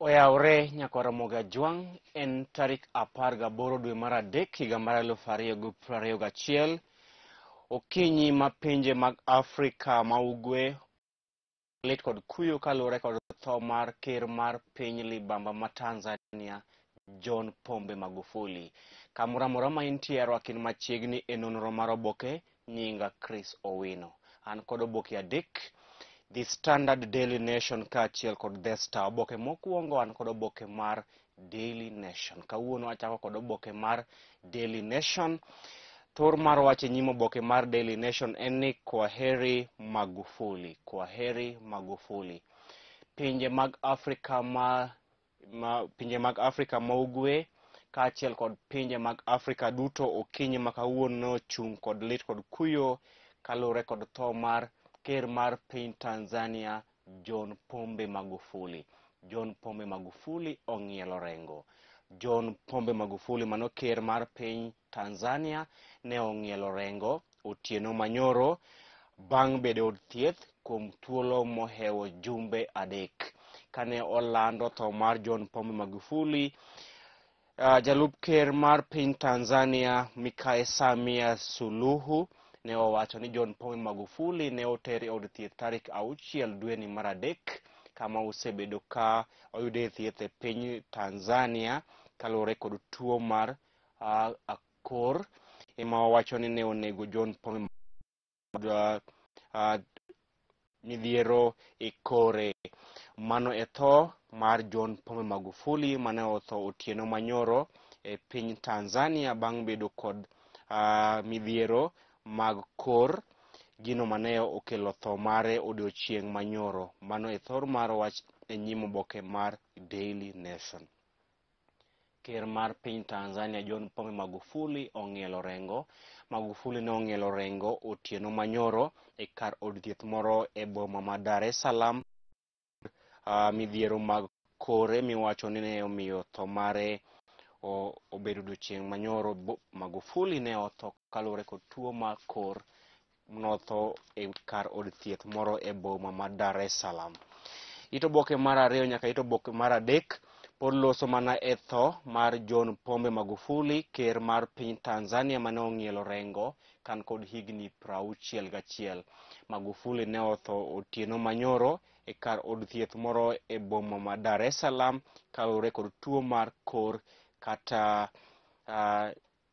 Oyawre nyakwar Ramogi Ajwang' en tarik 18 dwe mar adek higa mar 2021 okinyi ma pinje mag Afrika ma ugwe lit kod kuyo kaluwore kod tho mar ker mar piny libamba ma Tanzania John Pombe Magufuli. Kamoro amora ma intie arwakin machiegni e nonro mar oboke nyinga Chris Owino. An kod oboke adek The Standard Daily Nation kaachiel kod The Star. Oboke mokwongo an kod oboke mar Daily Nation. Kawuono achako kod oboke mar Daily Nation. Thor mar wach e nyim oboke mar Daily Nation en ni Kwaheri Magufuli, Kwaheri Magufuli. Pinje mag Afrika ma pinje mag Afrika ma ugwe kaachiel kod pinje mag Afrika duto okinyi ma kawuono ochung' kod lit kod kuyo kaluwore kod tho mar ker mar piny Tanzania John Pombe Magufuli. John Pombe Magufuli ong'ielo rengo. John Pombe Magufuli mano ker mar piny Tanzania ne ong'ielo rengo otieno manyoro bang' bedo e od thieth kuom thuolo mohewo jumbe adek. Kane olando tho mar John Pombe Magufuli, jalup ker mar piny Tanzania Mikae Samia Suluhu ne owacho ni John Pombe Magufuli ne oter e od thieth tarik 6 dweni mar adek kama osebedo ka oyude thieth e piny Tanzania kaluwore kod tuo mar akor ema owacho ni ne onego John Pombe midhiero e kore. Mano e tho mar John Pombe Magufuli mane otho otieno manyoro e piny Tanzania bang' bedo kod midhiero mag kor, gino mane okelo tho mare odiochieng' manyoro. Mano e thor mar wach e nyim oboke mar Daily Nation. Ker mar piny Tanzania John Pombe Magufuli ong'ielo rengo. Magufuli ne ong'ielo rengo otieno manyoro e kar od thieth moro e boma ma Dar es Salaam. Midhiero mag kore miwacho ni ne omiyo tho mare obedo odiochieng' manyoro. Magufuli ne otho kaluwore kod tuo mar kor, notho e kar od thieth moro e boma ma Dar es Salaam. It oboke mar ariyo nyaka it oboke mar adek pod loso mana e tho mar John Pombe Magufuli, ker mar piny Tanzania mane ong'ielo rengo kan kod higni 61. Magufuli ne otho otieno manyoro e kar od thieth moro e boma ma Dar es Salaam kaluwore kod tuo mar kor kata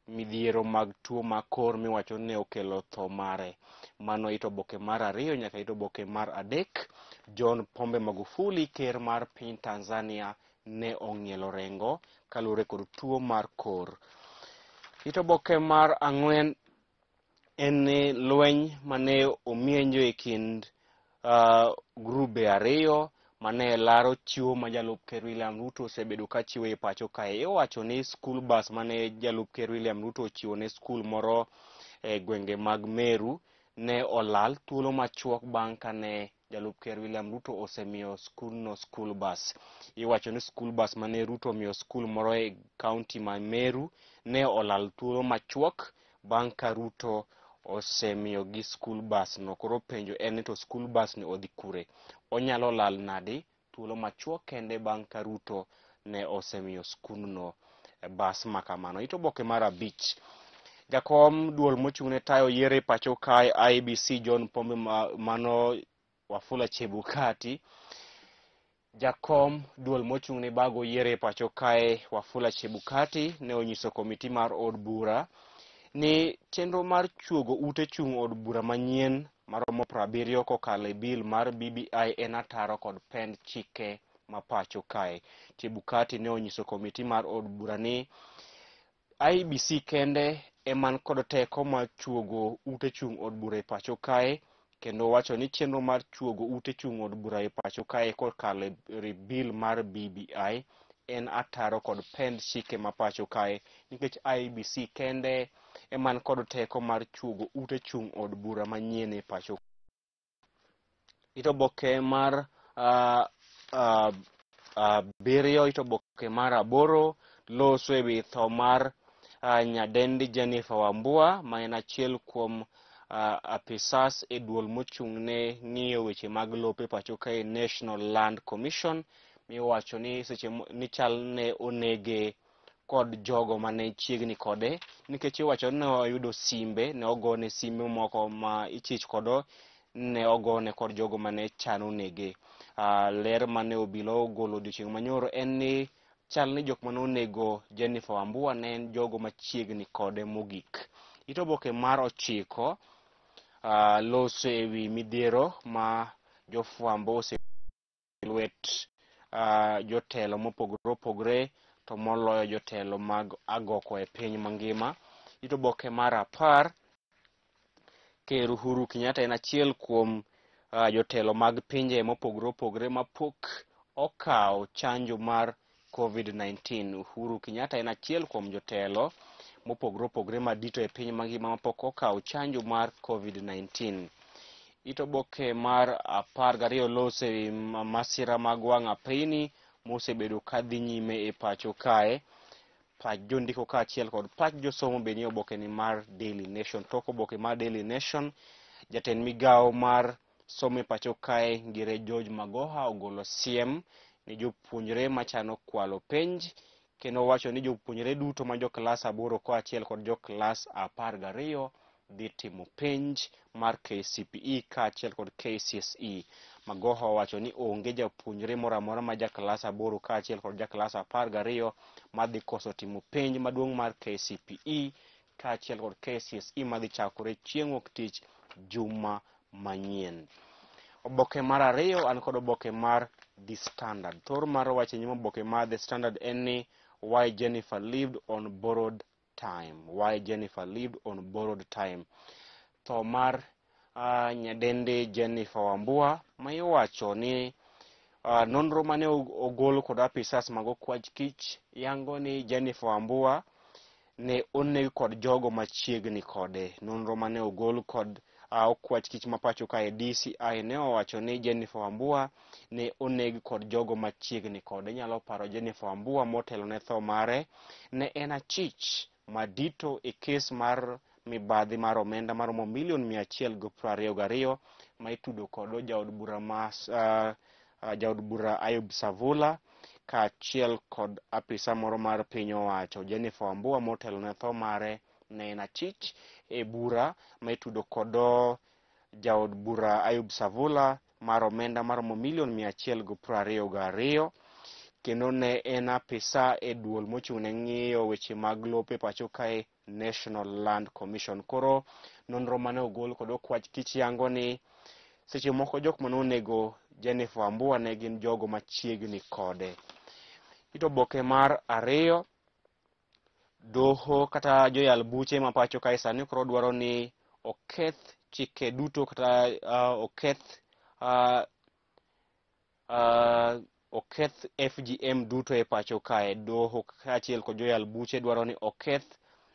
midhiero mag tuo mar kor miwacho ni ne okelo tho mare. Mano it oboke mar ariyo nyaka it oboke mar adek. John Pombe Magufuli, ker mar piny Tanzania, ne ong'ielo rengo kaluwore kod tuo mar kor. It oboke mar ang'wen en ni lweny mane omienjo e kind grube ariyo mane laro chiwo ma jalup ker William Ruto osebedo ka chiwo e pacho kae. Iwacho ni school bus mane jalup ker William Ruto ochiwo ne skul moro e gwenge mag Meru ne olal thuolo machuok bang' kane jalup ker William Ruto osemiyo skundno school bus. Iwacho ni school bus mane Ruto omiyo skul moro e kaunti ma Meru ne olal thuolo machuok bang' ka Ruto osemiyogi school bus no. Koro penjo en ni to school bus ni odhi kure? Onyalo lal nadi thuolo machuok kende bang' ka Ruto ne osemiyo skundno bas ma kamano. It oboke mar abich. Jakom duol mochung' ne tayo yiero e pacho kae IEBC John Pombe mano Wafula Chebukati. Jakom duol mochung' ne bago yiero e pacho kae Wafula Chebukati ne onyiso komiti mar od bura ni chenro mar chuogo ute chung' od bura manyien maromo 70 kokalo e bil mar BBI en ataro kod pend chike ma pacho kae. Chebukati ne onyiso komiti mar od bura ni IEBC kende eman kod teko mar chuogo ute chung' od bura e pacho kae, kendo wacho ni chenro mar chuogo ute chung' od bura e pacho kae kokalo e bil mar BBI en ataro kod pend chike ma pacho kae nikech IEBC kende eman kod teko mar chuogo ute chung' od bura manyien e pacho. It oboke mar abiriyo, it oboke mar aboro loso e wi tho mar nyadendi Jennifer Wambua ma en achiel kuom apisas e duol mochung' ne ng'iyo weche mag lope pacho kae National Land Commission. miwacho ni seche ni chal ne onege kod jogo mane chiegni kode, nikech iwacho ni ne oyudo simbe, ne ogone simbe moko ma ichich kodo, ne ogone kod jogo mane chano nege. Ler mane obila ogolo odiochieng' manyoro en ni chal ni jok mane onego Jennifer Wambua ne en jogo machiegni kode mogik. It oboke mar 9 loso ewi midhiero ma jofwambo ose lwet jotelo mopogore opogore, to moloyo jotelo mag agoko e piny mangima. It oboke mar 10, Ker Uhuru Kenyatta en achiel kuom jotelo mag pinje mopogore opogore mapok okawo chanjo mar COVID-19. Uhuru Kenyatta en achiel kuom jotelo mopogore opogore madito e piny mangima mapok okawo chanjo mar COVID-19. It oboke mar 12 loso ewi masira mag wang' apeyni mosebedo kadhi nyime e pacho kae. Pach jondiko kaachiel kod pach josomo be nie oboke ni mar Daily Nation. Tok oboke mar Daily Nation, jatend migawo mar somo e pacho kae Ngire George Magoha ogolo siem ni jopuonjre machano kwalo penj, kendo owacho ni jopuonjre duto ma jo klas 8 kaachiel kod jo klas 12 dhi timo penj mar KCPE kaachiel kod KCSE. Magoha owacho ni onge japuonjre moro amora ma ja klas 8 kaachiel kod ja klas 12 madhi koso timo penj maduong' mar KCPE kaachiel kod KCSE madhi chakore chieng' wuok tich juma manyien. Oboke mar 2, an kod oboke mar The Standard. Thor mar wach e nyim oboke mar The Standard en ni why Jennifer lived on borrowed time. Why Jennifer lived on borrowed time. Tho mar nyadende Jennifer Wambua ma iwacho ni nonro mane ogol kod apisas mag okwach kich yango ni Jennifer Wambua ne oneg kod jogo machiegni kode. Nonro mane ogol kod okwach kich ma pacho kae DCI ne owacho ni Jennifer Wambua ne oneg kod jogo machiegni kode. Inyalo paro Jennifer Wambua motelo ne tho mare ne en achich madito e kes mar mibadhi mar omenda maromo milion mia achiel gi piero ariyo gariyo ma itudo kod jaod bura ma jaod bura Ayub Savula kaachiel kod apisa moro mar piny owacho. Jennifer Wambua motelo ne tho mare ne en achich e bura ma itudo kod jaod bura Ayub Savula mar omenda maromo milion mia achiel gi piero ariyo gariyo, kendo ne en apisa e duol mochung' ne ng'iyo weche mag lope pacho kae National Land Commission. Koro nonro mane ogol kod okwach kich yango ni seche moko jok mane onego Jennifer Wambua ne gin jogo machiegni kode. It oboke mar 2, doho kata joyal buche ma pacho kae sani koro dwaro ni oketh chike duto kata oketh FGM duto e pacho kae. Doho kaachiel kod joyal buche dwaro ni oketh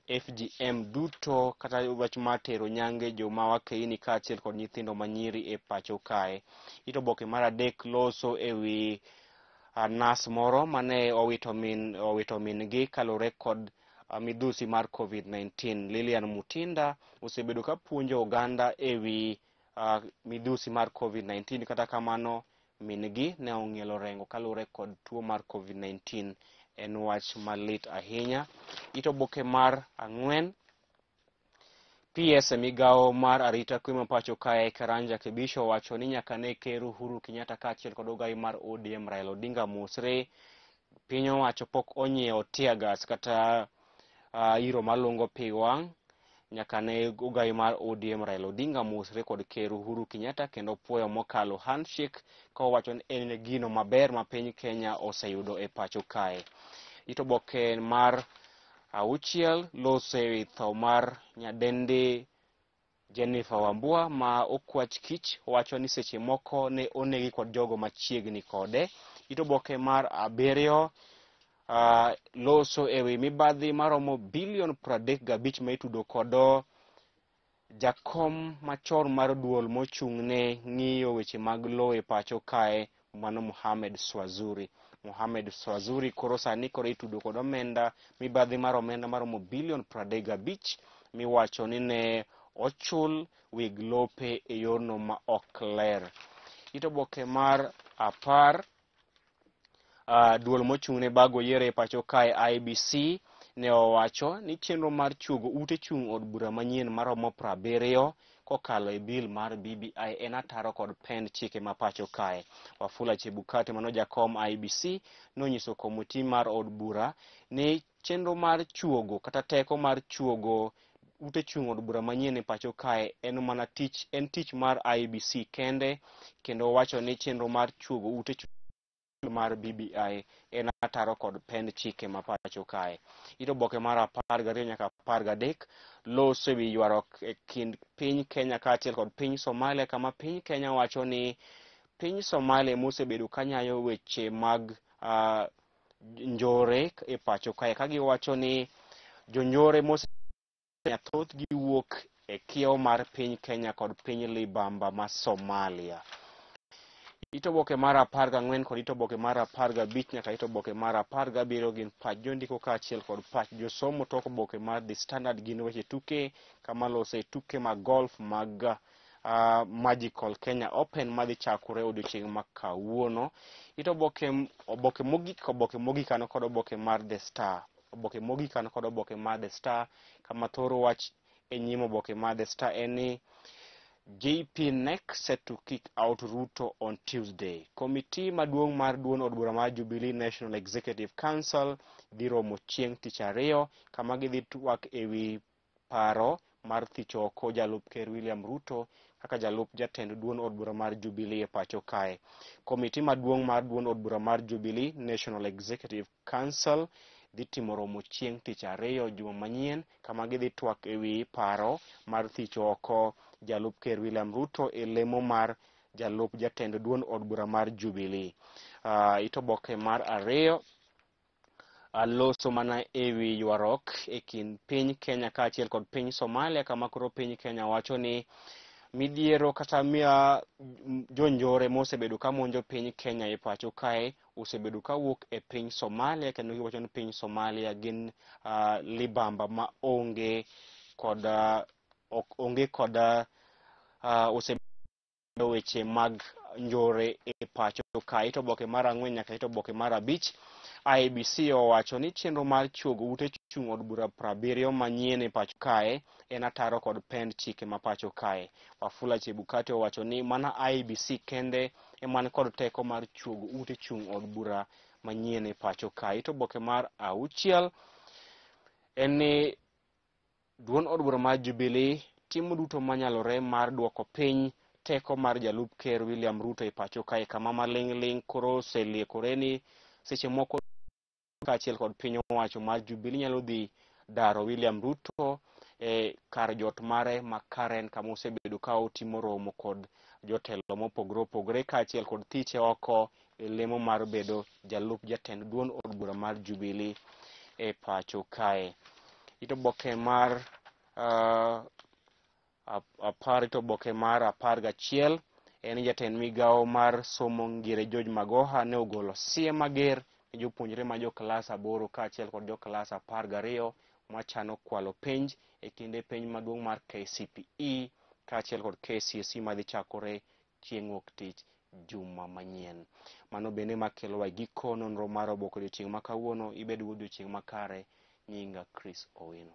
FGM duto kata wach mar tero nyange joma wakeini kaachiel kod nyithindo manyiri e pacho kae. It oboke mar 3 loso ewi nas moro mane owito min-gi kaluwore kod midhusi mar COVID-19. Lilian Mutinda osebedo ka puonjo oganda ewi midhusi mar COVID-19, kata kamano min-gi ne ong'ielo rengo kaluwore kod tuo mar COVID-19. En wach malit ahinya. It oboke mar 4, PS e migawo mar arita kwe ma pacho kae Karanja Kibisho owacho ni nyaka ne Ker Uhuru Kenyatta kaachiel kod ogai mar ODM Raila Odinga mosre, piny owacho pok onyiewo tear gas kata iro malungo pi wang' nyaka ne ogai mar ODM Raila Odinga mosre kod Ker Uhuru Kenyatta kendo puoyo mokalo handshake ka owacho ni en gino maber ma piny Kenya oseyudo e pacho kae. It oboke mar 6 loso ewi tho mar nyadende Jennifer Wambua ma okwach kich wacho ni seche moko ne onegi kod jogo machiegni kode. It oboke mar 7 loso ewi mibadhi maromo bilion 35 ma itudo kod jakom machon mar duol mochung'ne ng'iyo weche mag lowo e pacho kae mano Mohamed Swazuri. Mohamed Swazuri koro sani koro itudo kod omenda mibadhi mar omenda maromo bilion 35 miwacho ni ne ochul weg lope e yorno ma ok ler. It oboke mar 10 Duol mochung' ne bago yiero e pacho kae IEBC ne owacho ni chenro mar chuogo ute chung' od bura manyien maromo 70 kokalo e bill mar BBI en ataro kod pend chike ma pacho kae. Wafula Chebukati mano jakom IEBC nonyiso komiti mar od bura ni chenro mar chuogo kata teko mar chuogo ute chung' od bura manyien e pacho kae en mana tich en tich mar IEBC kende kendo owacho ni chenro mar chuogo ute chung' mar BBI en ataro kod pend chike ma pacho kae. It oboke mar 12 nyaka 13 loso ewi ywaruok e kind piny Kenya kaachiel kod piny Somalia kama piny Kenya wacho ni piny Somalia mosebedo kanyayo weche mag njore e pacho kae ka giwacho ni jonjore mose thothgi wuok e kiewo mar piny Kenya kod piny Libamba ma Somalia. It oboke mar 14 kod it oboke mar 15 nyaka it oboke mar 17 gin pach jondiko kaachiel kod pach josomo. Tok oboke mar The Standard gin weche tuke kama lose tuke mag golf mag Magical Kenya Open madhi chakore odiochieng' ma kawuono. It oboke mogik an kod oboke mar The Star. Oboke mogik an kod oboke mar The Star kama thoro wach e nyim oboke mar The Star en ni JP NEC set to kick out Ruto on Tuesday. Komiti maduong' mar duond od bura mar Jubilee National Executive Council dhi romo chieng' tich ariyo kama gidhi twak ewi paro mar thicho oko jalup ker William Ruto kaka jalup jatend duond od bura mar Jubilee e pacho kae. Komiti maduong' mar duond od bura mar Jubilee National Executive Council dhi timo romo chieng' tich ariyo juma manyien kama gidhi twak ewi paro mar thicho oko jalup ker William Ruto e lemo mar jalup jatend duond od bura mar Jubilee. It oboke mar ariyo loso mana ewi ywaruok e kind piny Kenya kaachiel kod piny Somalia kama koro piny Kenya wacho ni midhiero kata miya jonjore mosebedo ka monjo piny Kenya e pacho kae osebedo kawuok e piny Somalia kendo giwacho ni piny Somalia gin libamba ma onge kod ok onge kod osebedo weche mag njore e pacho kae. It oboke mar 4 nyaka it oboke mar 5 IEBC owacho ni chenro mar chuogo ute chung' od bura 70 manyien e pacho kae en ataro kod pend chike ma pacho kae. Wafula Chebukati owacho ni mana IEBC kende ema kod teko mar chuogo ute chung' od bura manyien e pacho kae. It oboke mar 6 en ni duond od bura mar Jubilee timo duto manyalore mar duoko piny teko mar jalup ker William Ruto e pacho kae kama maling'ling' koro oseliekore ni seche moko kaachiel kod piny owacho mar Jubilee nyalo dhi daro William Ruto e kar jot mare ma Karen kama osebedo ka otimo romo kod jotelo mopogore opogore kaachiel kod thiche oko e lemo mar bedo jalup jatend duond od bura mar Jubilee e pacho kae. It oboke mar 10 it oboke mar 11 en jatend migawo mar somo Ngire George Magoha ne ogolo siem mager ne jopuonjre ma jo klas 8 kaachiel kod jo klas 12 machano kwalo penj e kinde penj maduong' mar KCPE kaachiel kod KCSE madhi chakore chieng' wuok tich juma manyien. Mano bende makelowa e giko nonro mar oboke odiochieng' ma kawuono. Ibed gi odiochieng' makare. Nyinga Chris Owino.